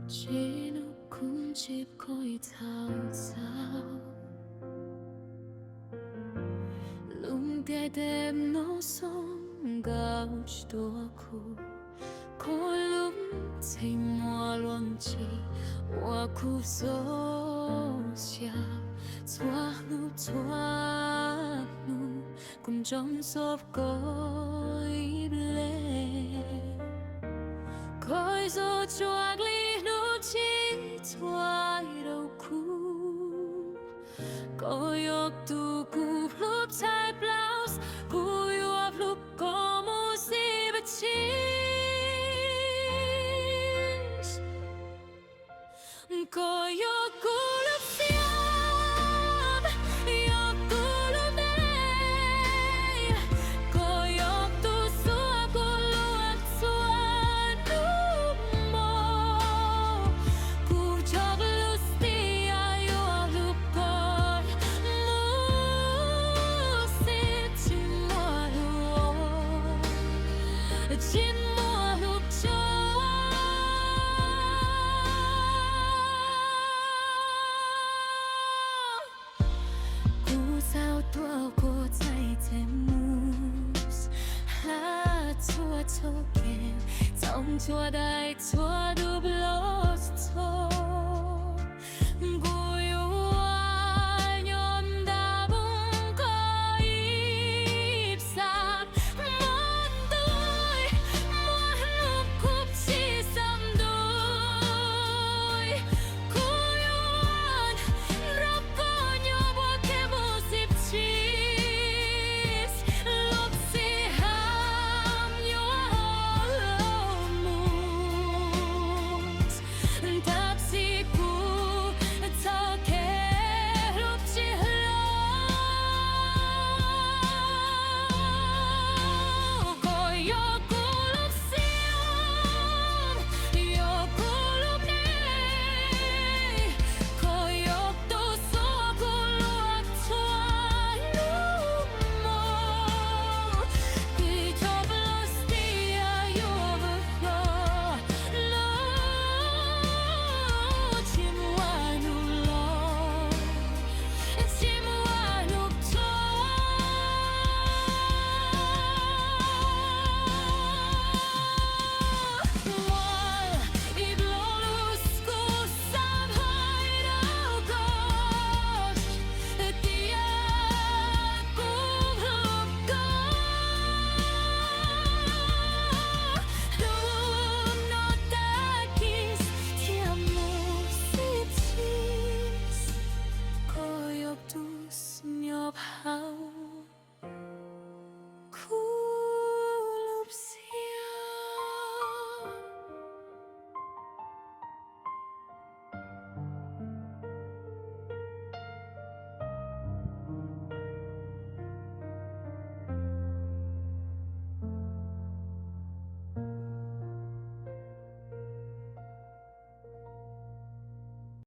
Tsev no kuv ntsia pom thaum xaus, lub ntiaj teb no zoo nkaus tsis tuaj kuv, khub lub txheej muaj luag ntsis uas kuv xub xyaw. Txhua hnub txhua hnub kuv ntsoov xov koj ib leeg, koj zoo tsuas li hnub tsis txhua rau kuv, koj yog tus kuv hlub tshaj plaws.